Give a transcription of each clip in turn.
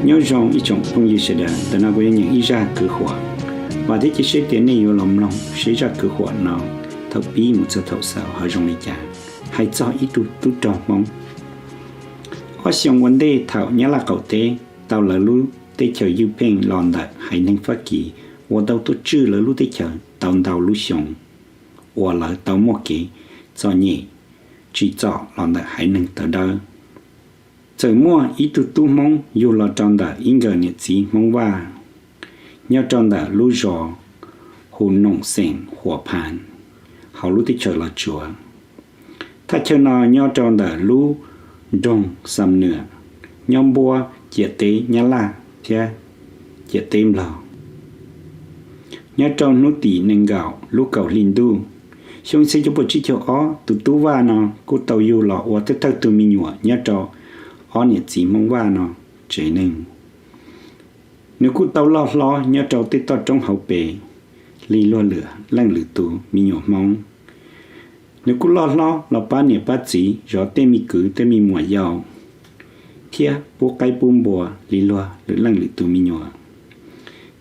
Nyob zoo ib tsoom phooj ywg sawv daws, ntawm no kuv yuav nyeem ib zaj kwv huam. Vam thiab cia siab tias nej yuav los mloog seb zaj kwv huam no thaum pib mus txog thaum xaus ho zoo li cas, hais txog ib tug tub rog Hmoob. Ob xyoo ua ntej thaum Nyab Laj qaum teb tau lawv lub teb chaws ywj pheej los ntawm haiv neeg Fab Kis uas tau tuaj tswj lawv lub teb chaws tau ntau lub xyoo, uas lawv tau muaj kev txom nyem tsim txom los ntawm haiv neeg tawv dawb. Txawm muaj ib tug tub Hmoob yug los rau ntawm ib nkawm niam txiv Hmoob Vaj nyob rau ntawm lub zos Hu Noom xeem Huam Phas hauv lub teb chaws Los Tsuas. Thaj chaw no nyob rau ntawm lub nroog Xam Nwam, nyob npuab ciam teb Nyab Laj thiab ciam teb Nplog. Nyob rau hnub tim nees nkaum lub kaum hli ntuj, xyoo ib txhiab cuaj puas tsib caug ob, tus tub Vaj no kuj tau yug los ua thawj thawj tug me nyuam nyob rau ob niam txiv Hmoob Vaj no tsev neeg. Nws kuj tau loj hlob nyob rau tej toj roob hauv pes li luag lwm leej lwm tus me nyuam Hmoob. Nws kuj loj hlob los pab niam pab txiv zov tej me kwv tej me muam yau thiab pub qaib pub npua li luag lwm leej lwm tus me nyuam.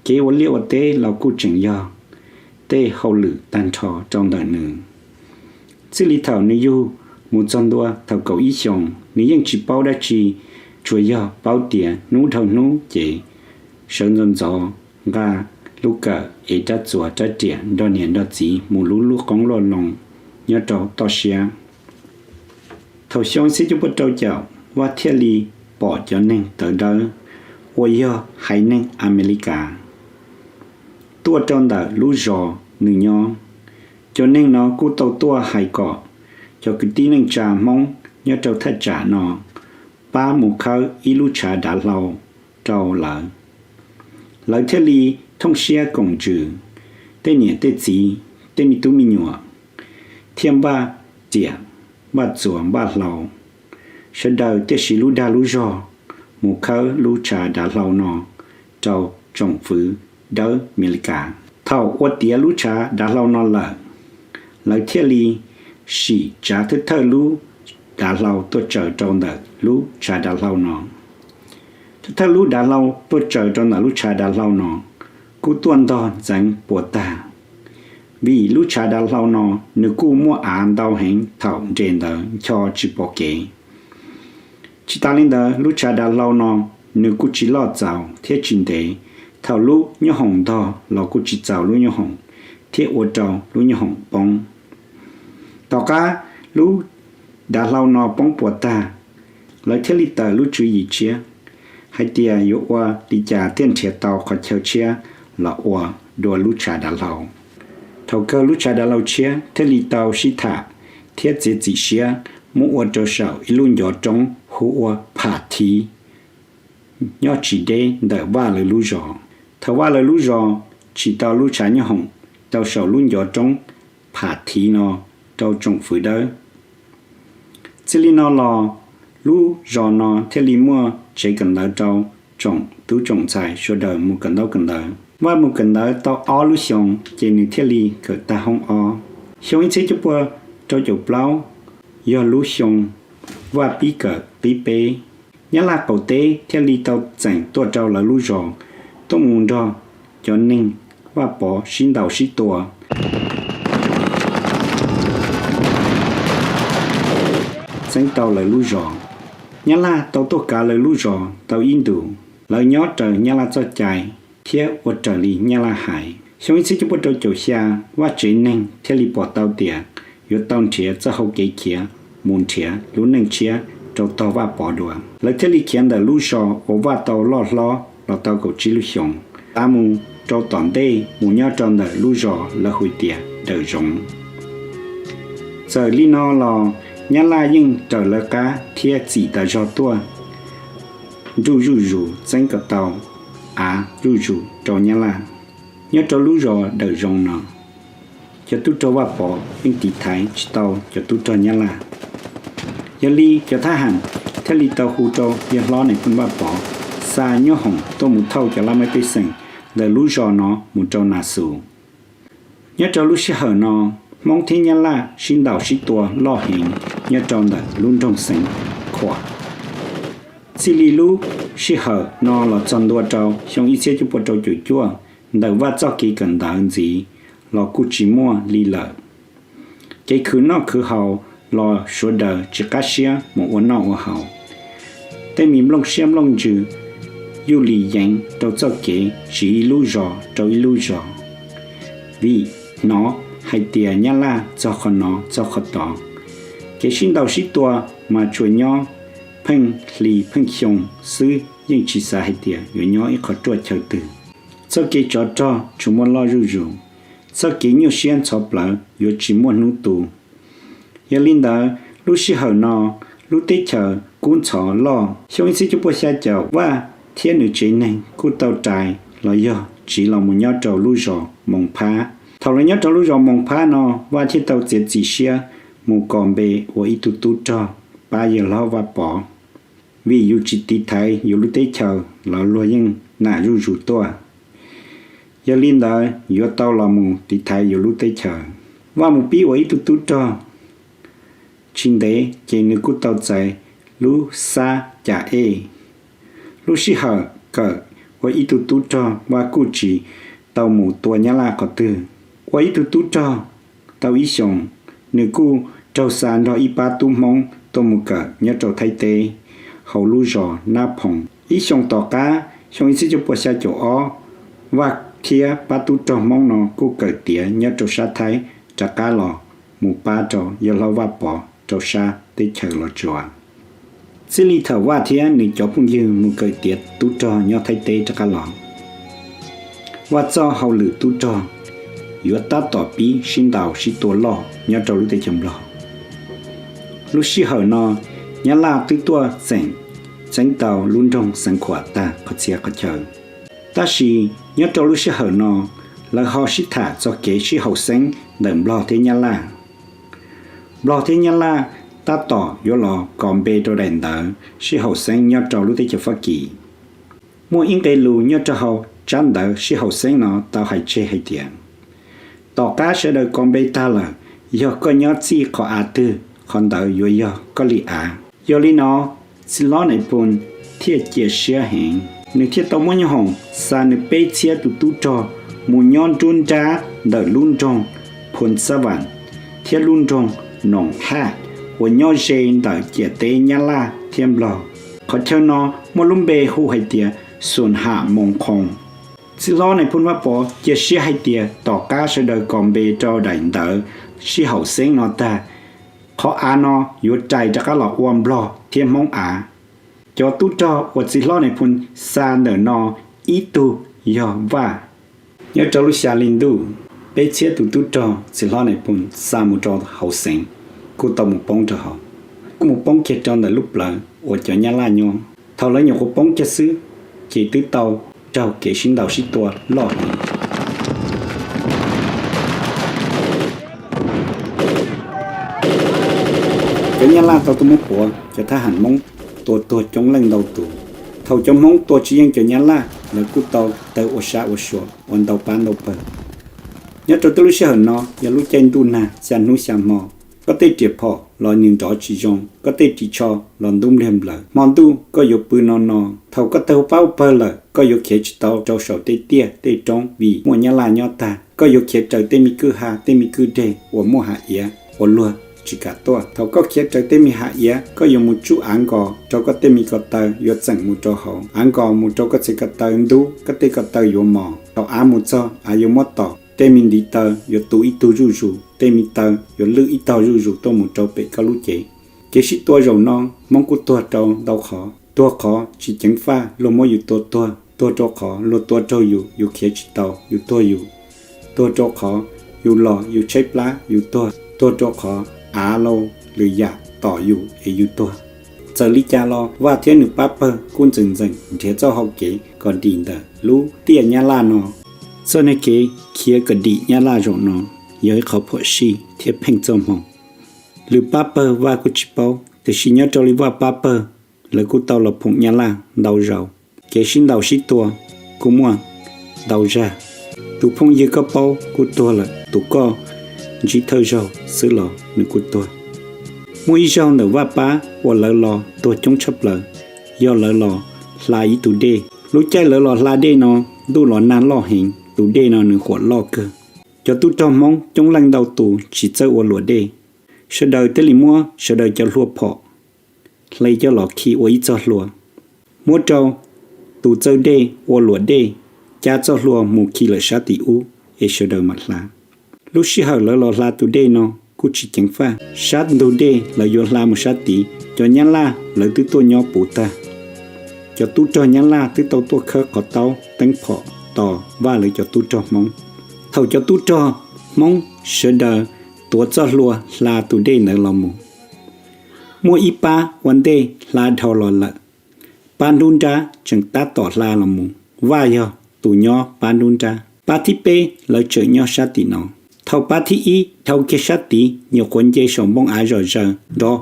Kev ua liaj ua teb los kuj tseem yog tej hauj lwm tag nrho rau ntawm nws. Txij li thaum nws yug mus txog ntua thaum kaum ib xyoos, nws yeej tsis paub dab tsi, tsuas yog paub tias hnub dhau hnub ces sawv ntxov ntxov nqa lub kawm ev rab txuas rab riam nrog niam nrog txiv mus lub lub qoob luaj loo nyob rau toj siab. Thaum xyoo ib txhiab cuaj puas rau caum, Vaj thiaj li pom cov neeg tawv dawb uas yog haiv neeg Amelikas tuaj rau ntawm lub zos nws nyob. Cov neeg no kuj tau tuaj hais kom cov kwv tij neej tsa Hmoob nyob rau thaj tsam no pab mus khawb ib lub tshav dav hlau rau lawv. Lawv thiaj li thooj siab koom ntsws, tej niam tej txiv, tej me tub me nyuam thiaj npaj riam, npaj txuas npaj hlau, sawv daws thiaj siv lub dag lub zog mus khawb lub tshav dav hlau no rau tsoom fwv dawb Amelikas. Thaum ua tiav lub tshav dav hlau no lawm, lawv thiaj li sim tsav thawj thawj lub dav hlau tuaj tsaws rau ntawm lub tshav dav hlau no. Thawj thawj lub dav hlau tuaj tsaws rau ntawm lub tshav dav hlau no kuj tuaj ntog ntxeev puas tag, vim lub tshav dav hlau no nws kuj muaj av ntau heev thaum nres ntawd ncho tsis pom kev. Tsis tas li ntawd, lub tshav dav hlau no nws kuj tsis loj txaus thiab tsis ntev, thaum lub nyoob hoom ntog los kuj tsis txaus lub nyoob hoom thiab ua rau lub nyoob hoom poob. Tom qab lub dav hlau no poob puas tag, lawv thiaj li tawm lub tswv yim tshiab hais tias yuav ua li cas thiaj nrhiav tau qhov chaw tshiab los ua dua lub tshav dav hlau. Thaum kawg lub tshav dav hlau tshiab thiaj li tau sib tham thiab txiav txim siab muab ua rau saum ib lub ncov roob hu ua Pham Thiv, nyob tsis deb ntawm Vaj lawv lub zos. Thaum Vaj lawv lub zos tsis tau lub tshav nyoob hoom, tau saum lub ncov roob Pham Thiv no rau tsoom fwv dawb. Txij li no los, lub zos no thiaj li muaj tsev kawm ntawv rau tsoom tub tsoom ntxhais sawv daws mus kawm ntaub kawm ntawv. Vaj mus kawm ntawv tau ob lub xyoos ces nws thiaj li kawm tag hoob ob. Xyoo ib txhiab cuaj puas rau caum plaub yog lub xyoo Vaj pib kawm qib peb. Nyab Laj qaum teb thiaj li tau txeem tuaj rau lawv lub zos, tuaj mus nrog cov neeg Vaj Pov sib ntaus sib tua, txeeb tau lawv lub zos. Nyab Laj tau tuaj kav lawv lub zos tau ib ntus, lawv nyob raws Nyab Laj txoj cai thiab ua raws li Nyab Laj hais. Xyoo ib txhiab cuaj puas rau caum xya, Vaj tsev neeg thiaj li pom tau tias yuav tau nrhiav txoj hau kev khiav mus nrhiav lub neej tshiab rau tog Vaj Pov dua. Lawv thiaj li khiav ntawm lub zos uas Vaj tau loj hlob los tau kaum tsib lub xyoos, tav mus rau tom ntej mus nyob rau ntawm lub zos lawv hu tias Dawm Zoov. Txawm li no los, Nyab Laj yeej raws lawv qab thiab txim tas zog tuaj nruj zuj zus txeeb kom tau av zuj zus rau Nyab Laj. Nyob rau lub zos Dawm Zoov no, cov tub rog Vaj Pov yeej tiv thaiv tsis tau cov tub rog Nyab Laj. Yog li cov thab ham thiaj li tau hu rau yawg hlob Nais Phoo Vaj Pov xa nyoob hoom tuaj mus thauj cov laj mej pej xeem ntawm lub zos no mus rau Nas Xus. Nyob rau lub sij hawm no, Hmoob thiab Nyab Laj sib ntaus sib tua loj heev nyob rau ntawm lub nroog Xeev Khuam. Txij li lub sij hawm no los txog ntua rau xyoo ib txhiab cuaj pua rau caum cuaj, ntawm Vaj txoj kev kawm ntawv ntxiv los kuj tsis muaj li lawm. Kev khwv noj khwv haus los sawv daws tsis qab siab mus ua noj ua haus. Tej me nplooj siab nplooj ntsws yuj li yeev rau txoj kev tsiv ib lub zos rau ib lub zos, vim hnov hais tias Nyab Laj txog qhov no txog qhov tod. Kev sib ntaus sib tua mas tsuas nyob pheej hli pheej xyoo xwb, yeej tsis xav hais tias yuav nyob ib qhov ruaj chaw twg. Txoj kev tsov rog tsuas muaj loj zuj zus, txoj kev nyuaj siab ntxhov plawv yuav tsis muaj hnub tu. Yog li ntawd, lub sij hawm no lub teb chaws kub ntxhov loj. Xyoo ib txhiab cuaj pua xya caum, Vaj thiab nws tsev neeg kuj tau rais los yog tsiv los mus nyob rau lub zos Moos Phab. Thaum lawv nyob rau lub zos Moos Phab no, Vaj thiaj tau txiav txim siab mus kos npe ua ib tug tub rog pab yawg hlob Vaj Pov, vim yus tsis tiv thaiv yus lub teb chaws los luag yeej nam zuj zus tuaj. Yog li ntawd yuav tau los mus tiv thaiv yus lub teb chaws. Vaj mus pib ua ib tug tub rog, tsis ntev ces nws kuj tau txais lub xab cam ej. Lub sij hawm kawm ua ib tug tub rog Vaj kuj tsis tau mus tua Nyab Laj qhov twg. Ua ib tug tub rog tau ib xyoos, nws kuj raug xa nrog ib pab tub Hmoob tuaj mus kawm nyob rau Thaib teb hauv lub zos Nab Phoom. Ib xyoos tom qab, xyoo ib txhiab cuaj pua xya caum ob, Vaj thiab pab tub rog Hmoob no kuj kawm tiav nyob rau sab Thaib rov qab los mus pab rau yawg hlob Vaj Pov rau sab teb chaws Los Tsuas. Txij li thaum Vaj thiab nws cov phooj ywg mus kawm tiav tub rog nyob Thaib teb rov qab los, Vaj txoj hauj lwm tub rog yuav tab tom pib sib ntaus sib tua loj nyob rau lub teb chaws Nplog. Lub sij hawm no, Nyab Laj twb tuaj txeem txeeb tau lub nroog Xeev Khuam tag qhov txhia qhov chaw. Tab sis nyob rau lub sij hawm no, lawv ho sib tham txog kev sib haum xeeb ntawm Nplog thiab Nyab Laj. Nplog thiab Nyab Laj tab tom yuav los kos npe rau daim ntawv sib haum xeeb nyob rau lub teb chaws Fab Kis. Muaj ib nqe lus nyob rau hauv tsab ntawv sib haum xeeb no tau hais tseg hais tias, tom qab sawv daws kos npe tag lawm, yog koj nyob txij qhov av twg, qhov ntawd yuav yog koj li av. Yog li no, txiv hlob Nais Phoo thiaj cia siab heev, nws thiaj tau muab nyob hoom xa nws peb txhiab tus tub rog mus nyob nruab nrab ntawm lub nroog Phoos Xab Vam thiab lub nroog Noom Haj uas nyob ze ntawm ciam teb Nyab Laj thiab Nplog. Qhov chaw no muaj lub npe hu hais tias Xoom Ham Moos Khoos. Txiv hlob Nais Phoo Vaj Pov cia siab hais tias tom qab sawv daws kos npe rau daim ntawv sib haum xeeb no tag, qhov av no yuav rais rov qab los ua Nplog thiab Hmoob av. Cov tub rog uas txiv hlob Nais Phoo xa ntawm no ib tug yog Vaj. Nyob rau lub xya hli ntuj, peb txhiab tus tub rog txiv hlob Nais Phoo xa mus rau hauv xeev, kuj tau mus poob rau hauv, kuj mus poob kiag rau ntawm lub plawv uas cov Nyab Laj nyob. Thaum lawv nyuam qhuav poob kiag xwb, ces twb tau raug kev sib ntaus sib tua loj heev. Cov Nyab Laj tau tuaj muab puav cov thab ham Hmoob tua tuag coob leej ntau tus. Thaum cov Hmoob tua tsis yeej cov Nyab Laj, lawv kuj tau tawg ua sab ua sua ua ntau pab ntau pawg. Nyob rau tej lub sij hawm no yog lub caij ntuj nag xya hnub xya hmo, koj tej riam phom los nws nrov tsis zoo, koj tej ris tsho los ntub npliag nplawm. Hmo ntuj koj yuav pw no no, thaum koj tawg ua pab ua pawg lawm, koj yuav khiav tsis tau rau saum tej tiaj tej roob vim muaj Nyab Laj nyob tag. Koj yuav khiav raws tej me kwj ha tej me kwj deg uas muaj hav iav uas luag tsis kam tuaj. Thaum koj khiav raws tej me hav iav, koj yuav mus tsuj av nkos rau koj tej me ko taw yuav txeem mus rau hauv av nkos, mus rau koj txhia ko taw ntub, koj tej ko taw yuav mos. Thaum av mus txog, av yuav muab tom, tej me ntiv taw yuav tu ib tug zuj zus, tej me taw yuav lwj ib tog zuj zus tuaj mus rau pem koj lub cev. Kev sib tua zaum no, Hmoob kuj tuag rau ntau qhov. Tuag qhov tsis ceev faj, luag muab yus tua tuag, tuag rau qhov luag tua raug yus, yus khiav tsis tau, yus tuag yus. Tuag rau qhov yus los yus tshaib plab yus tuag, tuag rau qhov av lauj lwm yam tom yus es yus tuag. Txawm li cas los Vaj thiab nws pab pawg kuj ntxeem ntxeem nrhiav txoj hau kev kom dim ntawm lub tiaj Nyab Laj no. Txoj niag kev khiav kom dim Nyab Laj zaum no yog ib qhov phom sij thiab pheej txoj hmoo. Lwm pab pawg Vaj kuj tsis paub, tiam sis nyob rau li Vaj pab pawg, lawv kuj tau los phoom Nyab Laj ntau zaus. Kev sib ntaus sib tua kuj muaj ntau zaj. Tus phooj ywg koj paub kuj tuag lawm, tus koj ntsib thawj zaug xwb los nws kuj tuag. Muaj ib zaug ntawm Vaj pab uas lawv los tuag coob tshaj plaws, yog lawv los hla ib tug dej. Lub caij lawv los hla dej no, ntuj los nag loj heev, tus dej no nws huam loj kawg. Cov tub rog Hmoob coob leej ntau tus tsis txawj ua luam dej, sawv daws thiaj li muab sawv daws cov hlua phom hle coj los khi ua ib txoj hlua, muab rau tus txawj dej ua luam dej, cab txoj hlua mus khi lawm sab tim ub es sawv daws mam hla. Lub sij hawm lawv los hla tus dej no kuj tsis ceev faj, sab ntug dej lawv yuav hla mus sab tid, cov Nyab Laj lawv twb tuaj nyob puv tag. Cov tub rog Nyab Laj twb tau tuaj khawb qhov taub teeb phom tos Vaj lawv cov tub rog Hmoob. Thaum cov tub rog Hmoob sawv daws tuav txoj hlua hla tus dej ntawd los mus, muaj ib pab ua ntej hla dhau los lawm, pab nruab nrab tseem tab tom hla los mus, Vaj yog tus nyob pab nruab nrab, pab thib peb lawv tseem nyob sab tim no. Thaum pab thib ib dhau kiag sab tid, nyuam qhuav nce saum npoo av zom zaws nrov,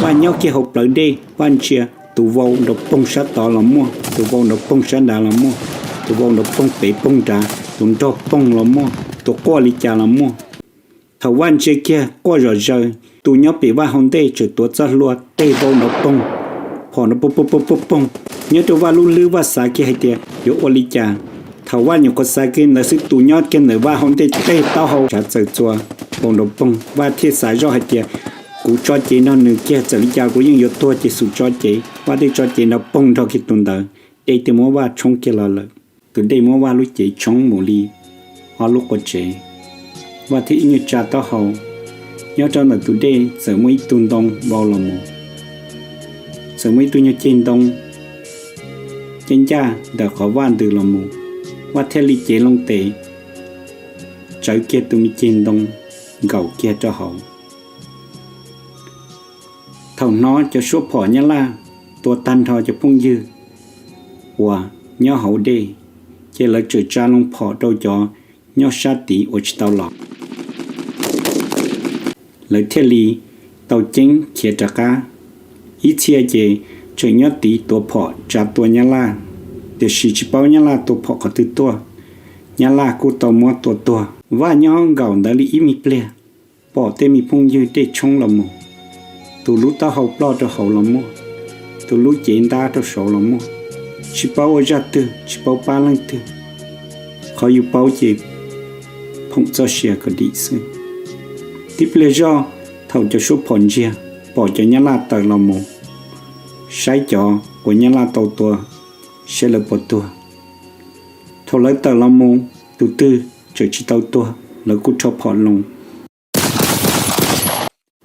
Vaj nyob kiag hauv plawv dej, Vaj ntsia tus vau nrov poog sab tod los muaj, tus vau nrov poog sab nrad los muaj, tus vau nrov poog pem poog nrad, tus nrog poog los muaj, tus quaj li cas los muaj. Thaum Vaj ntsia kiag quaj zom zaws, tus nyob pem Vaj hauv ntej tseem tuav txoj hlua teg vau nrov poog, phom nrov poog poog poog poog poog. Nyob rau Vaj lub hlwb, Vaj xav kiag hais tias yuav ua li cas. Thaum Vaj nyuam qhuav xav kiag ntawd xwb, tus nyob kiag ntawm Vaj hauv ntej teg taub hau ntshav txawm txua, vau nrov poog. Vaj thiaj xav zoj hais tias kuv tso cev nrog nws kiag, txawm li cas kuv yeej yuav tuag ces xum tso cev. Vaj thiaj tso cev nrov poog nrog kiag tus ntawd, dej thiaj muab Vaj tshoob kiag los lawm. Tus dej muab Vaj lub cev tshoob mus li ob lub qua tsev. Vaj thiaj ib nyuag tsa taub hau, nyob rau ntawm tus dej txawm muaj ib tug ntoo vau los mus, txawm muaj ib tug nyuag ceg ntoo caj ncaj ntawm qhov Vaj ntws los mus. Vaj thiaj li cev loo tes tsawv kiag tus me ceg ntoo nkaum kiag rau hauv. Thaum hnov cov suab phom Nyab Laj tua tag nrho cov phooj ywg uas nyob hauv dej, ces lawv txawm tsa loo phom rau cov nyob sab tid uas tsis tau los. Lawv thiaj li tau ceeb khiav rov qab. Ib txhia ces tseem nyob tid tuav phom tsa tua Nyab Laj, tiam sis tsis paub Nyab Laj tua phom qhov twg tuaj, Nyab Laj kuj tau muab tua tuag. Vaj nyob nkaum ntawd li ib me pliag, pom tej me phooj ywg dej tshoob los mus, tus lub taub hau ploj rau hauv los muaj, tus lub cev ntab rau saud los muaj, tsis paub ua zaj twg, tsis paub pab leej twg. Qhov yus paub ces phoom txoj sia kom dim xwb. Tib pliag zoj, thaum cov suab phom ntsiag, pom cov Nyab Laj tawm los mus saib cov uas Nyab Laj tau tua, saib lawv puas tuag. Thaum lawv tawm los mus, tus twg tseem tsis tau tuag, lawv kuj rho phom loo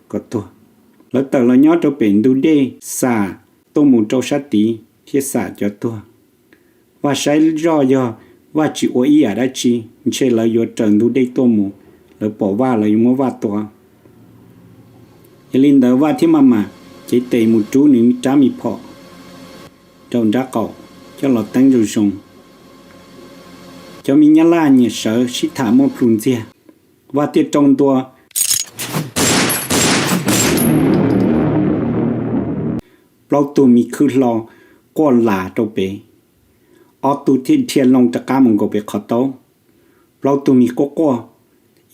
kom tuag. Lawv tawm los nyob rau pem ntug dej xam tuaj mus rau sab tid thiab xam cov tuag. Vaj saib zoj yog Vaj tsis ua ib yam dab tsi, ntshe lawv yuav raws ntug dej tuaj mus, lawv pom Vaj lawv yuav muab Vaj tua. Yog li ntawd Vaj thiaj maj mam cev tes mus rub nws rab me phom rau nraub qaum coj los teeb zoo zoo. Cov me Nyab Laj nyiam sawv sib tham muaj plhus ntxiag, Vaj thiaj rau ntua plaub tug me khwb hlo quaj las rau pem, ob tug thiaj dhia loo rov qab mus nkaum pem qhov taub. Plaub tug me quaj quaj,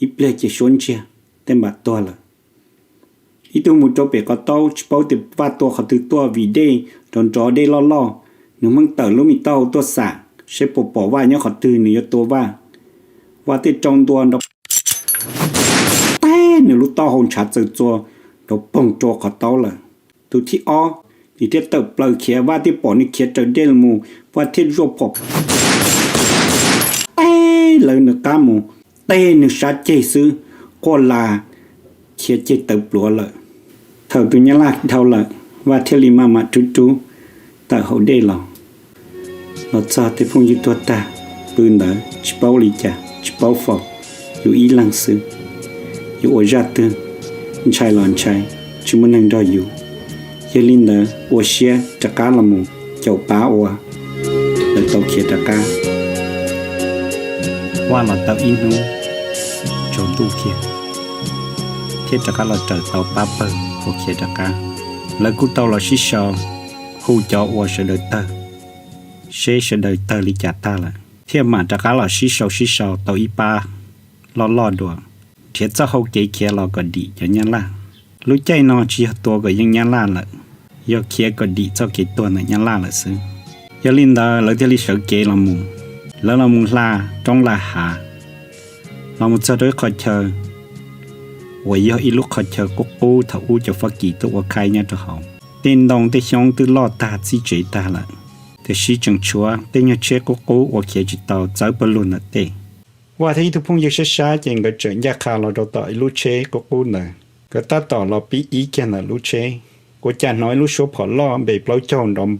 ib pliag ces suab ntsiag, tej npam tuag lawm. Ib tug mus rau pem qhov taub, tsis paub tias Vaj tua qhov twg tuaj vim dej nrov nrov, dej loj loj, nws hmeej tawm lub me taub hau tuaj xam seb puas pom Vaj nyob qhov twg nws yuav tua Vaj. Vaj thiaj rau ntua nrov, teb nws lub taub hau ntshav txawm txua, nrov poog rau qhov taub lawm. Tus thib ob, nws thiaj tawm plaws khiav, Vaj thiaj pom nws khiav raws dej los mus, Vaj thiaj zuaj phom teb lawv nws qab mus, teb nws sab ceg xwb, quaj las khiav ceg tawv pluav lawm. Thaum tus Nyab Laj dhau lawm, Vaj thiaj li maj mam rub rub tawm hauv dej los. Los txog tej phooj ywg tuag tag, pw ntawd tsis paub li cas, tsis paub faus, yus ib leeg xwb. Yuav ua zaj twg, ntshai los ntshai, tsis muaj neeg nrog yus. Yog li ntawd ua siab rov qab los mus caum pab uas lawv tau khiav rov qab. Vaj los tau ib hnub tsaus ntuj kiag, thiaj rov qab los raws tau pab pawg uas khiav rov qab. Lawv kuj tau los sib sau hu cov uas sawv daws tawg, seb sawv daws tawg li cas tag lawm, thiaj mam rov qab los sib sau sib sau tau ib pab loj loj dua, nrhiav txoj hau kev khiav los kom dim cov Nyab Laj. Lub caij no tsis yog tua kom yeej Nyab Laj lawm, yog khiav kom dim txoj kev tuag ntawm Nyab Laj lawm xwb. Yog li ntawd lawv thiaj li sawv kev los mus. Lawv los mus hla roob hla hav, los mus txog rau ib qhov chaw uas yog ib lub qhov chaw qub qub thaum ub cov Fab Kis tuaj ua khaib nyob rau hauv. Tej ntoo tej xyoob twb loj tag txhib tsev tag lawm, tiam sis tseem tshuav tej nyuag tsheb qub qub uas khiav tsis tau txawv pawg lug ntawm tej. Vaj thiab ib tug phooj ywg sab sab ces nkawd tseem ncaj qha los rau tom ib lub tsheb qub qub ntawd. Nkawd tab tom los pib ib kiag ntawm lub tsheb, ua cas hnov ib lub suab phom loj npe plaub caug nrov,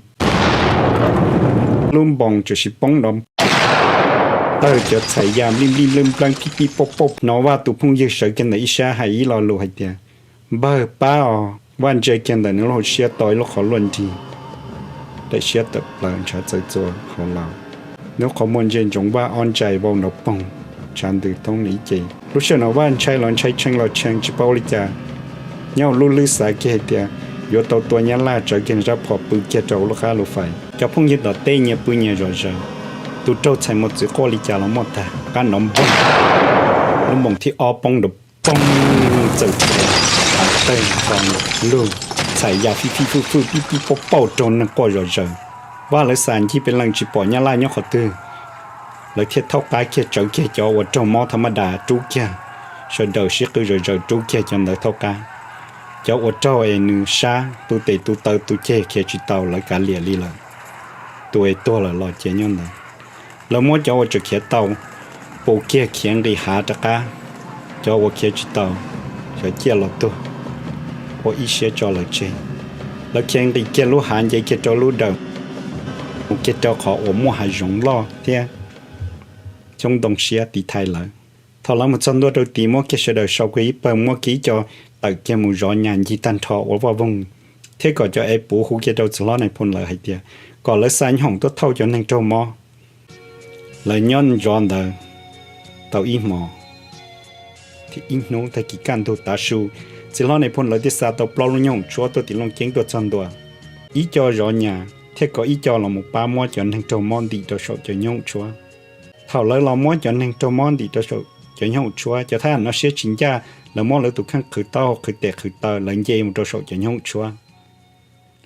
lub npoos tsuas sis poob nrov, tawg cov txhais ya nplij nplij nplij npleej pib pib pauj pauj. Hnov Vaj tus phooj ywg sawv kiag ntawm ib sab hais ib lo lus hais tias, Npawg, pab os! Vaj ntsia kiag ntawm nws lub hauv siab tau ib lub qhov luaj nrig daim siab tawm plaws ntshav txawv txua hauv laus. Nws lub qhov muag ntsia ntsoov Vaj ob ntsais vau nrov poog, ntshav ntws thoob nws ib ce. Lub sij hawm no Vaj ntshai los ntshai tshee los tshee tsis paub ua li cas. Nyob hauv lub hlwb xav kiag hais tias yuav tau tua Nyab Laj, tsawv kiag zaj phom pw kiag rau lub qab lub fais. Cov phooj ywg tom tej nyias pw nyias zom zaws. Tus raug txhais mus txwv quaj li cas los muaj tag, qab nrov npoog, lub npoos thib ob poob nrov poog, txawm tawg nrov lug, txhais ya fij fij fwj fwj pib pib pauj pauj raug neeg quaj zom zaws. Vaj lawv xav ncig peb leej tsis pom Nyab Laj nyob qhov twg, lawv thiaj thaub qab kiag tsawv kiag cov uas raug mob tha maj das rub kiag, sawv daws sib qw zom zaws rub kiag cov ntawd thaub qab. Cov uas raug es nws sab tu tes tu taw tu ceg khiav tsis tau lawv kav liam li lawm. Tus es tuag lawm los cia nyob ntawd. Lawv muab cov uas tseem khiav tau pus kiag khiav nqis hav rov qab. Cov uas khiav tsis tau, cov ciaj los tuag, ua ib siab tso lawv tseg. Lawv khiav nqis kiag lub hav nce kiag rau lub dawm, mus kiag rau qhov uas muaj hav zoov loj thiab xyoob ntoo siab tiv thaiv lawv. Thaum lawv mus txog ntua rau tid muab kiag sawv daws sau kiag ib pawg, muab kiag ib co tawm kiag mus zov nyas ncig tag nrho ua vaj voog, thiab kom cov es puv hu kiag rau txiv hlob Nais Phoo lawv hais tias kom lawv xa nyob hoom tuaj thauj cov neeg raug mob. Lawv nyob zov ntawd tau ib hmos, ib hnub tag kis kaj ntug tav su, txiv hlob Nais Phoo lawv thiaj xa tau plaub lub nyooj hoom tshuab tuaj tim Looj Ceeb tuaj txog ntua. Ib co zov nyas thiab kom ib co los mus pab muab cov neeg raug mob ntim rau saum cov nyooj hoom tshuab. Thaum lawv los muab cov neeg raug mob ntim rau saum cov nyooj hoom tshuab, cov thab ham no siab tsis ncaj, lawv muab lawv tus kheej qhwv taub hau qhwv tes qhwv taw, lawv nce mus rau saum cov nyooj hoom tshuab.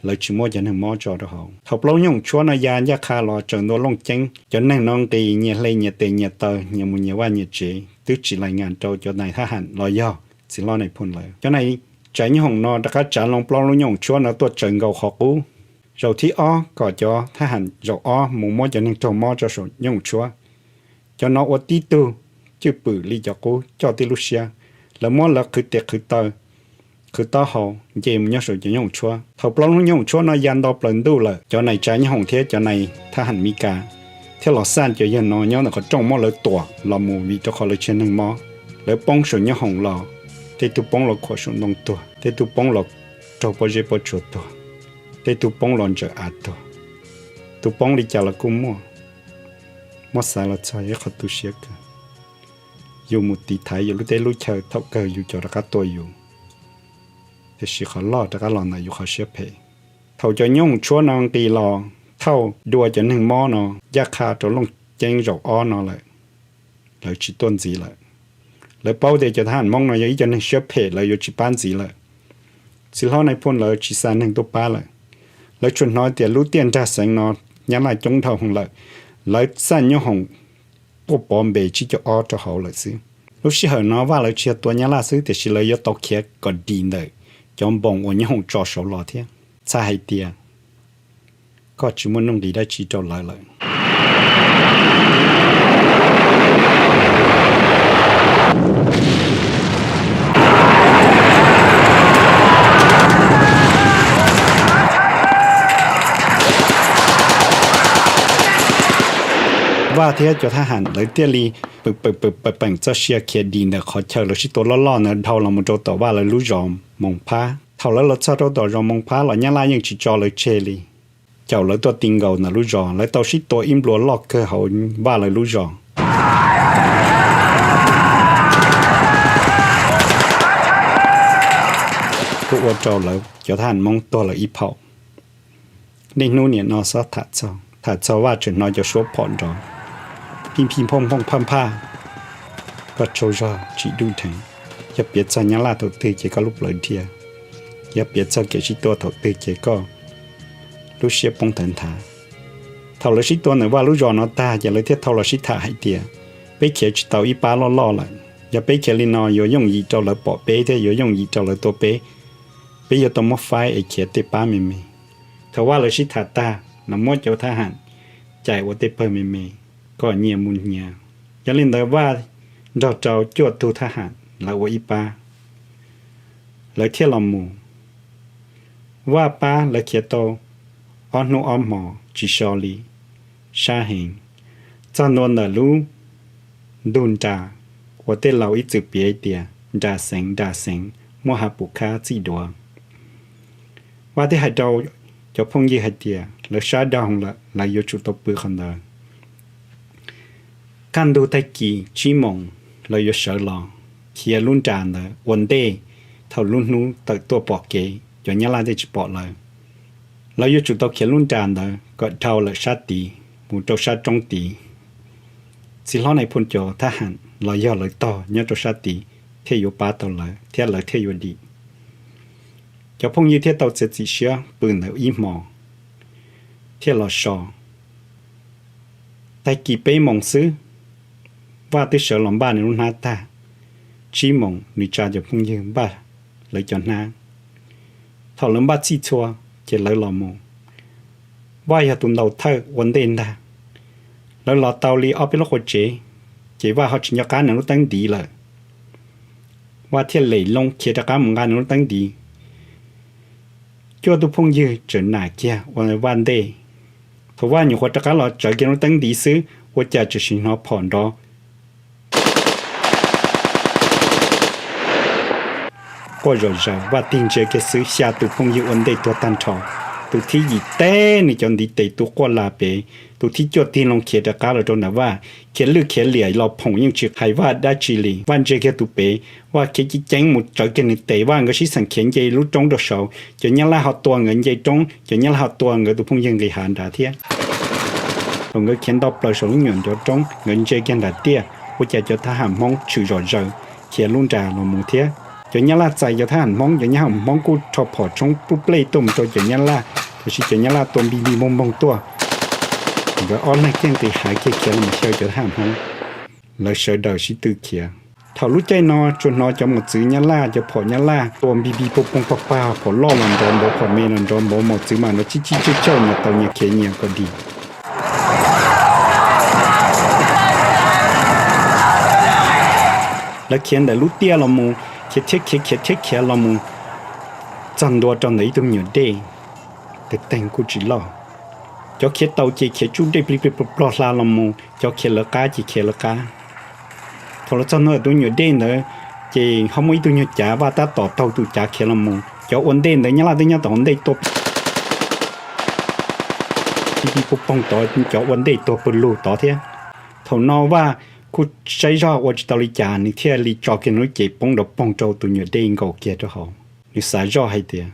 Lawv tsis muab cov neeg mob tso rau hauv. Thaum plaub nyooj hoom tshuab no ya ncaj qha los tsaws ntua Looj Ceeb, cov neeg no nqis nyias hle nyias tes nyias taw, nyias mus nyias vaj nyias tsev, twb tsis lais ngas rau cov nais thab ham los yog txiv hlob Nais Phoo lawv. Cov nais tsav nyooj hoom no rov qab tsav loo plaub lub nyooj hoom tshuab no tuaj tsaws nkaus qhov qub. Zaum thib ob kom cov thab ham zaum ob mus muab cov neeg raug mob tso saum nyooj hoom tshuab. Cov no ua tib tug cwj pwm li cov qub coj tib lub siab, lawv muab lawv qhwv tes qhwv taw, qhwv taub hau nce mus nyob saum cov nyooj hoom tshuab. Thaum plaub lub nyooj hoom tshuab no ya nto plaws ntuj lawm, cov nais tsav nyooj hoom thiab cov nais thab ham Mis Kas thiab los xaj cov yawg no nyob ntawm qhov rooj muab lawv tuam los mus vim rau qhov lawv tsis yog neeg mob. Lawv poob saum nyooj hoom los, tej tug poob los khuam saum ntoo tuag, tej tug poob los raug pob zeb pob tsuas tuag, tej tug poob los ntsaws av tuag, tus poob li cas los kuj muaj. Muab xav los txog yog ib qho tu siab kawg. Yus mus tiv thaiv yus lub teb lub chaw, thaum kawg yus cov rov qab tua yus, tiam sis qhov loj rov qab los ntawm yus qhov siab phem. Thaum cov nyooj hoom tshuab no nqis los thauj dua cov neeg mob no ncaj qha rau Looj Ceeb zaum ob no lawm, lawv tsis tuaj ntxiv lawm. Lawv paub tias cov thab ham Hmoob no yog ib co neeg siab phem, lawv yuav tsis pab ntxiv lawm. Txiv hlob Nais Phoo lawv tsis xa neeg tuaj pab lawm. Lawv tsuas hnov tias lub tiaj nrag xeev no Nyab Laj coob dhau heev lawm. Lawv xaj nyooj hoom quaj pov npe tsib caug ob rau hauv lawm xwb. Lub sij hawm no Vaj lawv tsis yog tua Nyab Laj xwb, tiam sis lawv yuav tau khiav kom dim ntawm cov npoos uas nyooj hoom tso saud los thiab. Txhais hais tias koj tsis muaj nuj nqis dab tsi rau lawv lawm. Vaj thiab cov thab ham lawv thiaj li pw pw pw pw peem txoj sia khiav dim ntawm qhov chaw lawv sib tua loj loj ntawd dhau los mus rau tom Vaj lawv lub zos Moos Phab. Thaum lawv los txog rau tom zos Moos Phab los Nyab Laj yeej tsis tso lawv tseg li, caum lawv tuaj ti nkaus ntawm lub zos, lawv tau sib tua ib nplua loj kawg hauv Vaj lawv lub zos. Kuj ua rau lawv cov thab ham Hmoob tuag lawv ib phaum. Niaj hnub nim no xob tham txog, tham txog Vaj tseem hnov cov suab phom nrov, pij pij phooj phooj phaj phaj. Koj tsaug zog tsim duj dheev, yog piav txog Nyab Laj thaum twg ces koj lub plawv dhia. Yog piav txog kev sib tua thaum twg ces koj lub siab poob tawv nthav. Thaum lawv sib tua ntawm Vaj lub zos no tag ces lawv thiaj thau los sib tham hais tias, peb khiav tsis tau ib pab loj loj lawm, yog peb khiav li no yuav yooj yim rau lawv pom peb thiab yuav yooj yim rau lawv tua peb. Peb yuav tau muab faib es khiav tej pab me me. Thaum Vaj lawv sib tham tag, lawv muab cov thab ham cais ua tej pawg me me kom nyias mus nyias. Yog li ntawd Vaj nrog rau cuaj tug thab ham lawv ua ib pab, lawv thiaj los mus. Vaj pab lawv khiav tau ob hnub ob hmos tsis so li, sab heev. Txog ntua ntawm lub ntug nras uas tej laus ib txwm piav tias nras xeev nras xeev, muaj hav pum khab txij duav, Vaj thiaj hais rau cov phooj ywg hais tias lawv sab doog lawm, lawv yuav tsum tau pw qhov ntawd. Kaj ntug tag kis tsib moos lawv yuav sawv los khiav lub nras ntawd ua ntej, thaum lub hnub tawm tuaj pom kev cov Nyab Laj thiaj tsis pom lawv. Lawv yuav tsum tau khiav lub nras ntawd kom dhau lawm sab tid mus rau sab roob tid. Txiv hlob Nais Phoo cov thab ham los yog lawv tog nyob rau sab tid thiaj yuav pab tau lawv thiab lawv thiaj yuav dim. Cov phooj ywg thiaj tau txiav txim siab pw ntawd ib hmos thiaj los so. Tag kis peb moos xwb, Vaj twb sawv los npaj nws lub hnab tag. Tsib moos nws tsa cov phooj ywg npaj lawv cov hnab. Thaum lawv npaj txhij txhua ces lawv los mus. Vaj yog tus ntaus thawj ua ntej ntag. Lawv los tau li ob peb lub qua tsev, ces Vaj ho tsis nco qab nws lub teeb ntiv lawm. Vaj thiaj lem loo khiav rov qab mus nqa nws lub teeb ntiv. Cuaj tug phooj ywg tseem nam kiag ua Vaj ntej. Thaum Vaj nyuam qhuav rov qab los tsawv kiag lub teeb ntiv xwb, ua cas tseem sim hnov phom nrov quaj zom zaws. Vaj tig ntsia kiag xwb, xya tus phooj ywg ua ntej tuag tag nrho. Tus thib yim teb nws cov ntiv tes tu quaj la pem, tus thib cuaj tig loo khiav rov qab los rau ntawm Vaj, khiav lwj khiav liam los phoom yeej tsis hais Vaj dab tsi li. Vaj ntsia kiag tus pem, Vaj khiav ceev ceev mus tsawv kiag nws tes, Vaj nkawd sib xeem khiav nce lub roob rau saud. Cov Nyab Laj ho tua nkawd nce roob, cov Nyab Laj ho tua nkawd tus phooj ywg nqis hav nrad thiab. Thaum nkawd khiav nto plaws saum lub nyuam nrov roob, nkawd ntsia kiag nram tiaj, ua cas cov thab ham Hmoob tshwm zom zaws khiav lub nras los mus thiab. Cov Nyab Laj txais cov thab ham Hmoob, cov Nyab Laj Hmoob kuj rho phom tshoob pub plej tuaj mus rau cov Nyab Laj, tab sis cov Nyab Laj tua npig npig npoog npoog tuaj. Nkawd ob leeg thiaj nqis hav kiag khiav los xyaw cov thab ham Hmoob. Lawv sawv daws sib tw khiav. Thaum lub caij no tsuas hnov cov mos txwv Nyab Laj, cov phom Nyab Laj tua npig npig poog poog pag pag, phom loj los nrov npaum, phom me los nrov npaum, mos txwv mas nrov tsib tsib tsawj tsawj, nyias taus nyias khiav nyias kom dim. Lawv khiav ntawm lub tiaj los mus, khiav thiab khiav, khiav thiab khiav los mus, txog ntua rau ntawm ib tug me nyuam dej, tes teeg kuj tsis loj. Cov khiav taus ces khiav tsuj dej plig plig plog plog hla los mus, cov khiav lawv qab ces khiav lawv qab. Thaum lawv txog ntua tus me nyuam dej ntawd, ces ho muaj ib tug nyuag cav, Vaj tab tom taug tus cav khiav los mus. Cov ua ntej ntawd Nyab Laj twb nyob tom ua ntej tua pib pib pog poog tod, cov ua ntej tuag pw lug tod thiab. Thaum no Vaj kuj saib zoj ua tsis tau li cas, nws thiaj li tso kiag nws lub cev poob nrov poog rau tus nyuam dej nkaus kiag rau hauv. Nws xav zoj hais tias,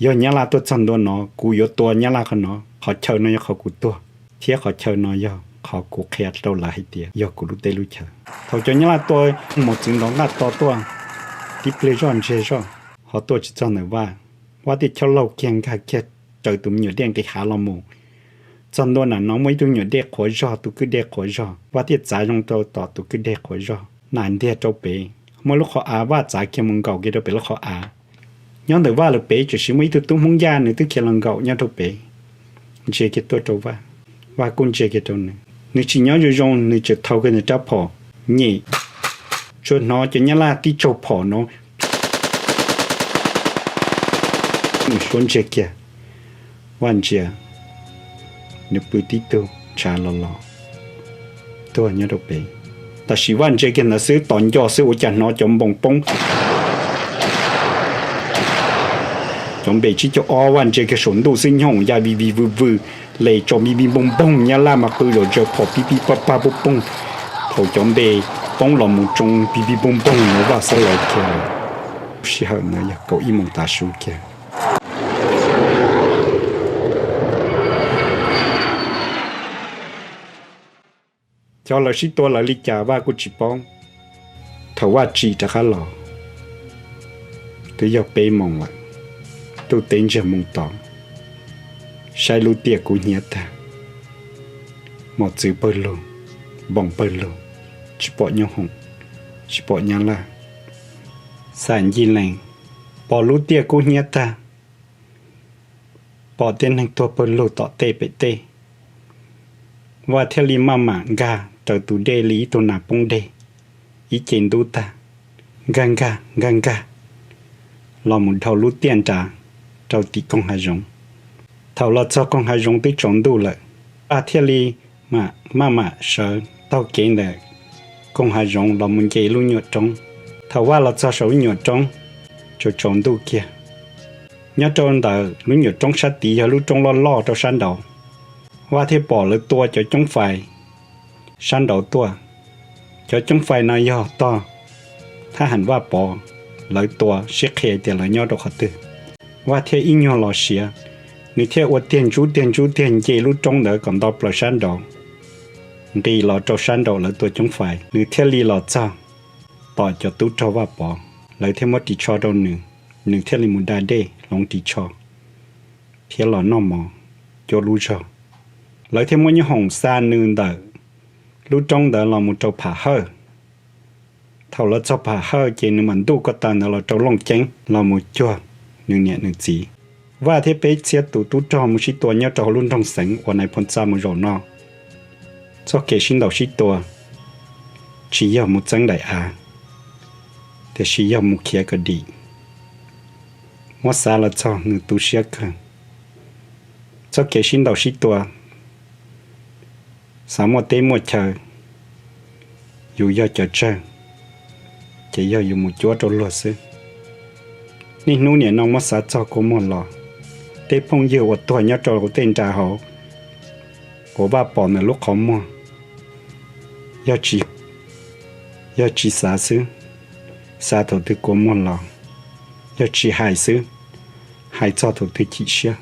yog Nyab Laj tuaj txog ntua no, kuv yuav tua Nyab Laj qhov no, qhov chaw no yog qhov kuv tuag, thiab qhov chaw no yog qhov kuv qhia rau lawv hais tias yog kuv lub teb lub chaw. Thaum cov Nyab Laj tua mos txwv nrov nqaj to tuaj, tib pliag zoj ntsiag zoj, ho tuaj tsis txog ntawm Vaj. Vaj thiaj chob laug kiag nkag kiag raws tus me nyuam dej nqis hav los mus. Txog ntua nram no muaj ib tug nyuam dej qhuav zog, tus kwj dej qhuav zog, Vaj thiaj txav zoo rau tom tus kwj dej qhuav zog, nam ntiag rau pem. Muaj lub qhov av, Vaj txav kiag mus nkaum kiag rau pem lub qhov av. Nyob ntawm Vaj lawm pem, tiam sis muaj ib tug tub Hmoob Yaj nws twb khiav los nkaum nyob rau pem, ntsia kiag tuaj rau Vaj, Vaj kuj ntsia kiag rau nws. Nws tsis nyob zoo zoo, nws tseem thau kiag nws rab phom nyem, tsuas hnov cov Nyab Laj tib tsaug phom no. Nws suab ntsia kiag, Vaj ntsia, nws pw tib tug ntshav los los tuag nyob rau pem. Tam sim Vaj ntsia kiag ntawd xwb, tos nco xwb ua cas hnov cov npoos poob, cov npe tsib caug ob. Vaj ntsia kiag saum ntuj xwb, nyooj ya vij vij vwj vwj, les tso npij npij npoog npoog, Nyab Laj mas qw zom zaws, phom pib pib paj paj poob poog. Thaum cov npe poob los mus tsoo pib pib npoog npoog no, Vaj xob laus kiag lawm. Sij hawm ntawd yog kaum ib moos tav su kiag. Cov lawv sib tua lawv li cas Vaj kuj tsis paub. Thaum Vaj tsim rov qab los, twb yog peb moos lawm. Ntuj teb ntsiag moo tod, saib lub tiaj kub hnyiab tag, mos txwv pawg lug, npoos pawg lug, tsis pom nyoob hoom, tsis pom nyab laj. Xam ncig lees, pom lub tiaj kub hnyiab tag, pom tej neeg tuag pawg lug tom tej pem teb. Vaj thiaj li maj mam nkag raws tus dej li ib tug nas poob deg, ib ce ntub tag, nkag nkag nkag nkag los mus dhau lub tiaj nrad rau tim koog hav zoov. Thaum los txog koog hav zoov twb tsaus ntuj lawm, Vaj thiaj li mam maj mam sawv taug kev ntawm koog hav zoov los mus nce lub nyuam roob. Thaum Vaj los txog saum lub nyuam roob, tsaus tsaus ntuj kiag. Nyob rau ntawm lub nyuam roob sab tid yog lub roob loj loj rau sab nraud. Vaj thiaj pom lawv tua cov coob fais sab nraud tuaj. Cov coob fais no yog tog thab ham Vaj Pov lawv tua sib qhia tias lawv nyob rau qhov twg. Vaj thiaj ib nyuag los siav, nws thiaj ua tiag ntsub tiag ntsub tiag nce lub roob ntawd kom nto plaws sab nraud, nqis los rau sab nraum lawv tua coob fais. Nws thiaj li los txog tom cov tub rog Vaj Pov, lawv thiaj muab ris tsho rau nws, nws thiaj li mus da dej hloov ris tsho thiab los noj mov cuab lub zog. Lawv thiaj muab nyoob hoom xa nws ntawm lub roob ntawd los mus rau Pham Hawj. Thaum los txog Pham Hawj ces nws mam ntuj ko taw ntawd los rau Looj Ceeb los mus cuag nws niam nws txiv. Vaj thiab peb txhiab tus tub rog mus sib tua nyob rau hauv lub nroog Xeev uas Nais Phoo txo mus zaum no. Txoj kev sib ntaus sib tua tsis yog mus txeeb daim av, tiam sis yog mus khiav kom dim. Muab xav los txog nws tu siab kawg. Txoj kev sib ntaus sib tua xav muaj teb muaj chaw, yus yog cov tsawg ces yog yus mus cuab rau luag xwb. Niaj hnub nim no muab xav txog kua muag los, tej phooj ywg uas tuag nyob rau tej nra hauv uas Vaj pom ntawm lub qhov muag, yog tsis xav xwb, xav thaum twg kua muag los, yog tsis hais xwb, hais txog thaum twg chim siab.